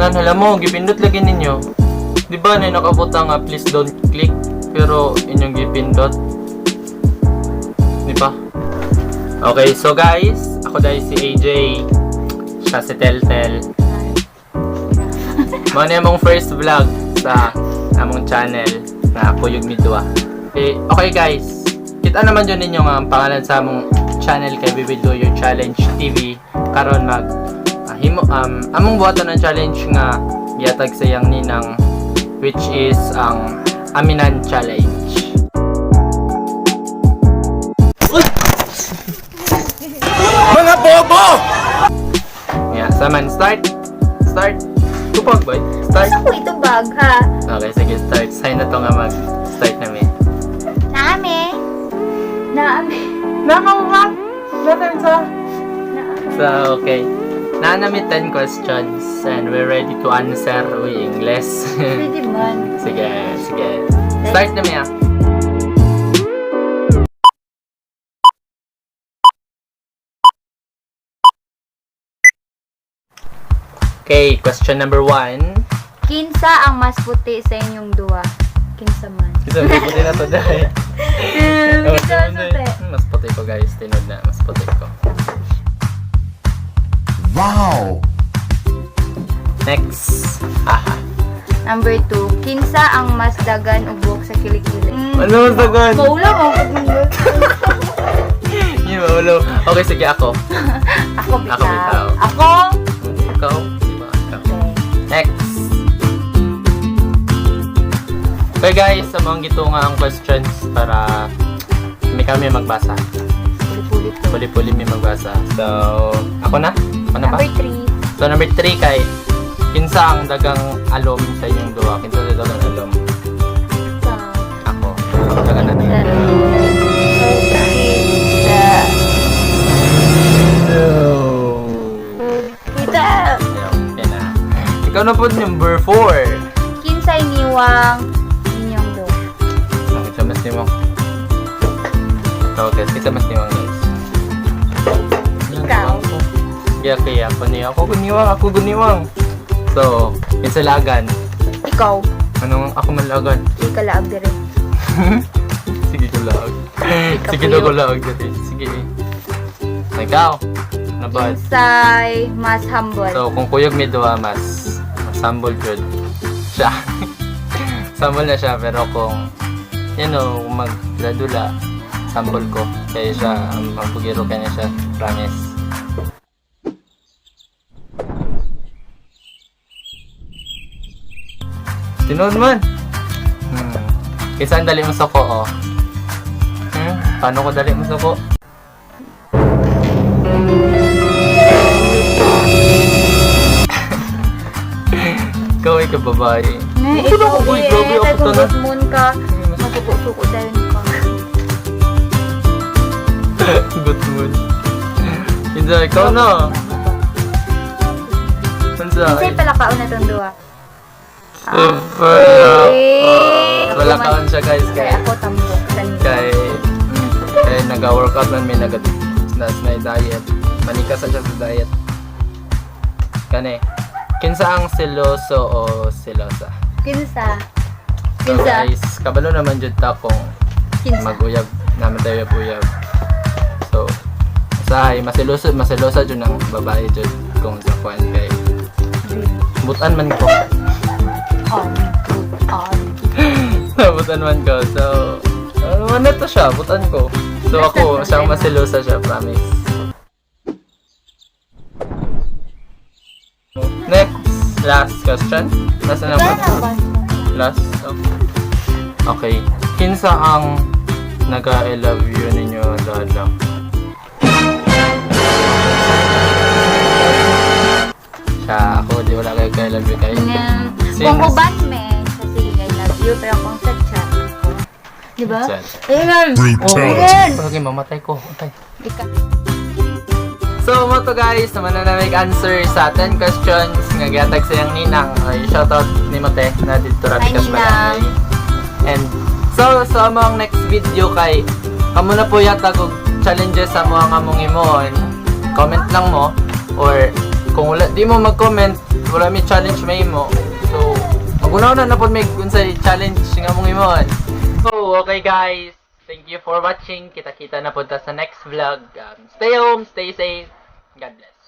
Nan, alam mo, gipindot lagi ninyo. Di ba na nakabutang nga "Please don't click," pero inyong gipindot. Di ba? Okay, so guys, ako dahil si AJ. Siya si Teltel. Mao ni among first vlog sa among channel na Kuyog Mi Duha. Okay guys, kita naman dyan ninyo nga ang pangalan sa among channel kay We Will Do Your Challenge TV. Karon mag himo among buhaton ng challenge nga gihatag sa iyang ninang, which is ang Aminan Challenge. Mga bobo! Yeah, saman start. Start. Tupag boy. Start. Gusto ko ito bag, ha? Okay, sige, start. Sign na to nga mag-start na mi. Naami. Naami. Nakamuha! Natin sa... Naami. So, okay. Naa nami 10 questions and we're ready to answer. Uy, English. Pwede man. Sige, sige. Start na mi ah. Okay, question number 1. Kinsa ang mas puti sa inyong duha? Kinsa man? Ito, puti na to dahil. Kinsa mas puti? Mas puti ko, guys. Tinod na, mas puti ko. Wow! Next. Aha. Number 2. Kinsa ang mas dagan og buhok sa kilikili? Ano mas dagan? Maula mo. Hindi, maulo. Okay, sige ako. Ako bitaw. Ako bitaw. Ako? Ikaw, di ba? Ikaw. Okay. Next. Okay guys, sa mga gitunga ang questions para may kami magbasa. Puli-puli to. Puli-puli may magbasa. So, ako na? Ako na ba? Number 3. So, number 3 kay kinsa ang dagang alom sa inyong duha? Kinsa sa dagang alom? Ako. Ako dagan na. Kinsa. So, Kita. Ayaw, yan na. Ikaw na po number 4. Kinsay niwang inyong duha? Kinsa mas niwang? Ito guys, kinsa mas niwang, guys? Ikaw. Kaya kaya ako niya. Ako guniwang, ako guniwang. So, kinsa lagan? Ikaw. Anong ako man lagan? Ikaw laag dire. Sige ko laag. Ikaw Sige puyo. daw ko laag diri. Sige. Ikaw. Nabad. Kinsay mas humble? So, kung kuyog mi duha, mas mas humble jud siya. Humble na siya, pero kung kung magdula, humble ko. Kaya siya, magpugiro kaya siya, promise. Tinuod man. Kaysa ang dali mo suko, oh. Paano ko dali mo suko? Ikaw ay kababae. Ne, Ano ikaw ako, uy, eh. grabe ako Kaya kung tanan. good moon ka, masuko-suko dayon ka. Good mood. Kinsa, ikaw na. Kinsa? Kinsay pala kaon na tong duha? Super. Eh, Wala kaon siya, guys. Kaya Kay, ako tambok sa niyo. kay nag-workout man may nag na, na diet. Manikas na siya sa diet. Kani. Kinsa ang seloso o selosa? Kinsa? So Kinsa? guys, kabalo naman jud ta kung Kinsa? mag-uyab naman tayo uyab. So, usahay maseloso maselosa jud ang babae jud kung sa kuan kay butan man ko. On, on. Butan man ko. So, ano to siya, butan ko. So ako, siyang maselosa siya, promise. Next, last question. Last na naman. Last. Okay. Kinsa ang naga-I love you ninyo lala? Siya, ako, di wala kayo I love you kay. Kung uban me, sa sige, I love you, pero kung sa chat ko, di ba? Chat. Ayun! Brutality! Oh, okay, mamatay ko. Matay. Ika. So, mao to guys, naman na namin answer sa 10 questions nga gihatag sa iyang ninang. Ay, shoutout ni Mate na dito Hi, ra pikas Ninang. barangay. And so, sa among next video kay kamo na po yata og challenges sa mga among imon. Comment lang mo or kung wala di mo mag-comment, wala may challenge mahimo. So, magunaw na pod may unsay challenge nga mong himuon. So, okay guys. Thank you for watching. Kita-kita na pod ta sa next vlog. Stay home, stay safe. God bless.